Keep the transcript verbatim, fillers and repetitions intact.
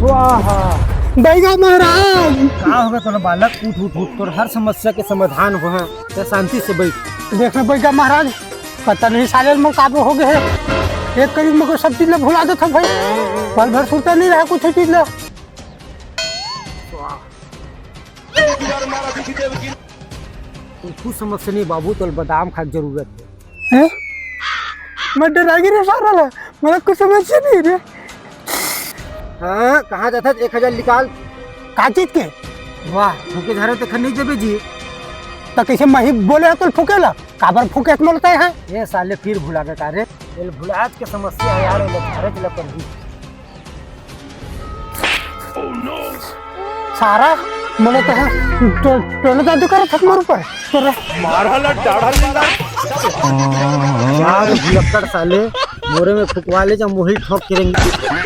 स्वाहा। बैगा महाराज। का होगे तोला बालक? उठ, उठ, उठ, तोर हर समस्या के समाधान होहा। ते शांति से बैठ। देख ना बैगा महाराज, पता नहीं साले मन काबो होगे हे। एक करीब में सब चीज ला भुला देथव भाई। पल भर सुरता नहीं रहा कुछ चीज ला। कुछ समस्या नहीं बाबू, तोला बादाम खाए के जरूरत हे। हैं? मैं डरा गे रे सारा ला, मोला कुछ समस्या नहीं रे। हाँ, कहाँ जाथस? एक हजार निकाल। का चीज के? वाह, फूके झारे तक नहीं देबे जी। त कैसे मही बोले हे तोला फूके ला? काबर फूके मोला तैं हे? ए साले, फिर भुला गे का रे? एला भुलात के समस्या हे यार, एला झारे ला परही। सारा, मोला तो हे, तो, टोना जादू करत हस मोर ऊपर। तोरा मारा ला डाढ़ा ले ला। यार, भुलक्कड़ साले, मोरे में फुकवा ले जा, मोही ठोक के रेंगी।